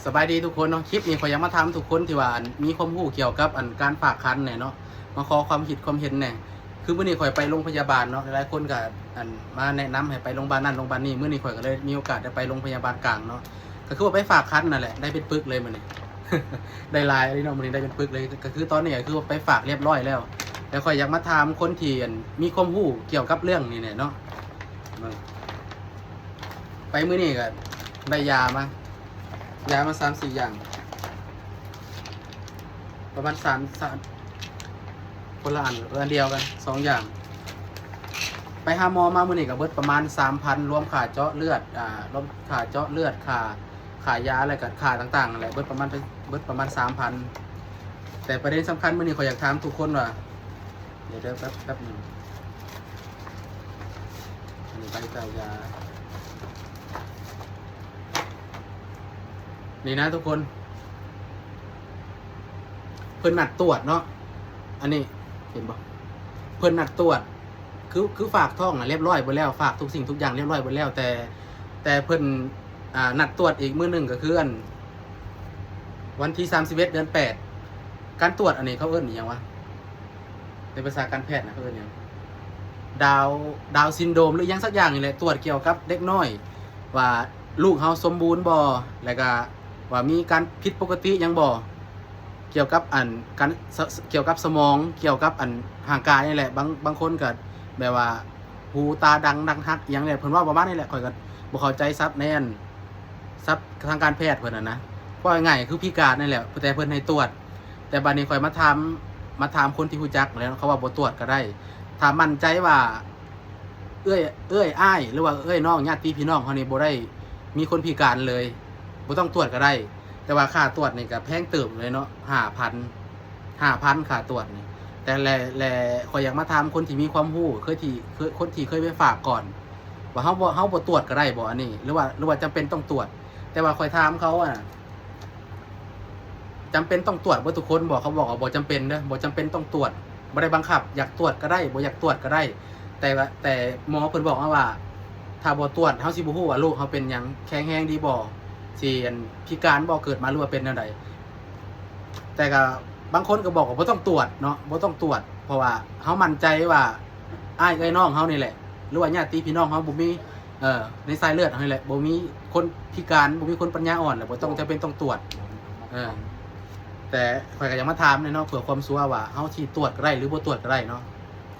ສະບາຍດີທຸກຄົນເນາະ, ຄລິບນີ້ຂ້ອຍຢາກມາຖາມທຸກຄົນທີ່ວ່າ ອັນ ມີຄວາມຮູ້ກ່ຽວກັບ ອັນ ການຝາກຄັນແດ່ເນາະ, ມາຂໍຄວາມຄິດຄວາມເຫັນແດ່. ຄືມື້ນີ້ຂ້ອຍໄປໂຮງພະຍາບານເນາະ, ຫຼາຍໆຄົນກໍ ອັນ ມາແນະນຳໃຫ້ໄປໂຮງບານນັ້ນໂຮງບານນີ້, ມື້ນີ້ຂ້ອຍກໍເລີຍມີໂອກາດໄດ້ໄປໂຮງພະຍາບານກາງເນາະ. ກໍຄືວ່າໄປຝາກຄັນນັ້ນແຫຼະ, ໄດ້ເປັນປຶກເລີຍມື້ນີ້ ໄດ້ຫຼາຍເລີຍເນາະ, ມື້ນີ້ໄດ້ເປັນປຶກເລີຍ. ກໍຄືຕອນນີ້ກໍຄືວ່າໄປຝາກຮຽບຮ້ອຍແລ້ວ, ແລ້ວຂ້ອຍຢາກມາຖາມຄົນທີ່ ອັນ ມີຄວາມຮູ້ກ່ຽວກັບເລື່ອງນີ້ແດ່ເນາະ. ເບິ່ງ ໄປມື້ນີ້ກໍໄດ້ຢາມາ ຢາມາສາມສີ່ຢ່າງ ປະມານສາມ ສາມ ຄົນລະອັນ ເອີ ອັນດຽວກັນ ສອງຢ່າງ. ໄປຫາໝໍມາມື້ນີ້ກໍເບິດປະມານສາມພັນ ລວມຄ່າເຈາະເລືອດ ອ່າ ລວມຄ່າເຈາະເລືອດ ຄ່າ ຄ່າຢາ ແລ້ວກໍຄ່າຕ່າງໆນັ້ນແຫຼະ, ເບິດປະມານ ເບິດປະມານສາມພັນ. ແຕ່ປະເດັນສຳຄັນມື້ນີ້ ຂ້ອຍຢາກຖາມທຸກຄົນວ່າ ດຽວ ແປັບ ແປັບໜຶ່ງ ອັນນີ້ໃບຈ່າຍຢາ ນີ້ນະທຸກຄົນ, ເພິ່ນນັດຕວດເນາະ, ອັນນີ້ເຫັນບໍ່? ເພິ່ນນັດຕວດ ຄື ຄືຝາກທ້ອງນະ ຮຽບຮ້ອຍເບິດແລ້ວ, ຝາກທຸກສິ່ງທຸກຢ່າງຮຽບຮ້ອຍເບິດແລ້ວ, ແຕ່ ແຕ່ເພິ່ນ ອ່າ ນັດຕວດອີກມື້ໜຶ່ງ ກໍຄື ອັນ ວັນທີສາມສິບເອັດ ເດືອນແປດ. ການຕວດອັນນີ້ເຂົາເອີ້ນອີ່ຫຍັງວະ? ໃນພາສາການແພດນະ ເຂົາເອີ້ນຫຍັງ? ດາວ ດາວຊິນໂດຣມ ຫຼື ອີ່ຫຍັງສັກຢ່າງນີ້ແຫຼະ, ຕວດກ່ຽວກັບເດັກນ້ອຍວ່າລູກເຮົາສົມບູນບໍ່ ແລ້ວກະວ່າມີການຜິດປົກກະຕິຫຍັງບໍ່ ກ່ຽວກັບ ອັນ ການ ສະ ກ່ຽວກັບສະໝອງ ກ່ຽວກັບ ອັນ ຮ່າງກາຍນີ້ແຫຼະ. ບາງ ບາງຄົນກະແບບວ່າຫູຕາດັງ ດັກຫັກ ອີ່ຫຍັງນີ້ແຫຼະ, ເພິ່ນເວົ້າປະມານນີ້ແຫຼະ. ຂ້ອຍກໍບໍ່ເຂົ້າໃຈສັບແນ່ນ ສັບທາງການແພດເພິ່ນຫັ້ນນະ, ເວົ້າງ່າຍໆຄືພິການນັ້ນແຫຼະ, ແຕ່ເພິ່ນໃຫ້ຕວດ. ແຕ່ບາດນີ້ຂ້ອຍມາຖາມ ມາຖາມຄົນທີ່ຮູ້ຈັກແລ້ວ ເຂົາວ່າບໍ່ຕວດກໍໄດ້. ຖ້າໝັ້ນໃຈວ່າເອື້ອຍ ເອື້ອຍອ້າຍ ຫຼືວ່າເອື້ອຍນ້ອງ ຍາດຕິພີ່ນ້ອງເຮົານີ້ບໍ່ໄດ້ມີຄົນພິການເລີຍ ບໍ່ຕ້ອງຕວດກໍໄດ້. ແຕ່ວ່າຄ່າຕວດນີ້ກໍແພງເຕີບເລີຍເນາະ, ຫ້າພັນ ຫ້າພັນຄ່າຕວດນີ້. ແຕ່ແລະ ແລະ ຂ້ອຍຢາກມາຖາມຄົນທີ່ມີຄວາມຮູ້ ເຄີຍທີ່ ເຄີຍ ຄົນທີ່ເຄີຍໄປຝາກກ່ອນ ວ່າເຮົາບໍ່ ເຮົາບໍ່ຕວດກໍໄດ້ບໍ່ອັນນີ້ ຫຼືວ່າ ຫຼືວ່າຈຳເປັນຕ້ອງຕວດ? ແຕ່ວ່າຂ້ອຍຖາມເຂົາ ອະ ຈຳເປັນຕ້ອງຕວດເບິດທຸກຄົນບໍ່? ເຂົາບອກວ່າບໍ່ຈຳເປັນເດີ ບໍ່ຈຳເປັນຕ້ອງຕວດ, ບໍ່ໄດ້ບັງຄັບ, ຢາກຕວດກໍໄດ້ ບໍ່ຢາກຕວດກໍໄດ້. ແຕ່ວ່າ ແຕ່ໝໍເພິ່ນບອກມາວ່າ ຖ້າບໍ່ຕວດ ເຮົາຊິບໍ່ຮູ້ວ່າລູກເຮົາເປັນຫຍັງ ແຂງແຮງດີບໍ່ ຊິ ອັນ ພິການບໍ່ ເກີດມາ ຫຼືວ່າເປັນແນວໃດ. ແຕ່ກໍບາງຄົນກໍບອກວ່າບໍ່ຕ້ອງຕວດເນາະ ບໍ່ຕ້ອງຕວດ ເພາະວ່າເຮົາໝັ້ນໃຈວ່າອ້າຍເອື້ອຍນ້ອງເຮົານີ້ແຫຼະ ຫຼືວ່າຍາດຕິພີ່ນ້ອງເຮົາບໍ່ມີ ເອີ ໃນສາຍເລືອດເຮົານີ້ແຫຼະ ບໍ່ມີຄົນພິການ ບໍ່ມີຄົນປັນຍາອ່ອນ ແລ້ວບໍ່ຕ້ອງຈຳເປັນຕ້ອງຕວດ. ເອີ ແຕ່ຂ້ອຍກໍຢາກມາຖາມແດ່ເນາະ ເພື່ອຄວາມຊັວວ່າເຮົາຊິຕວດກໍໄດ້ ຫຼືບໍ່ຕວດກໍໄດ້ເນາະ.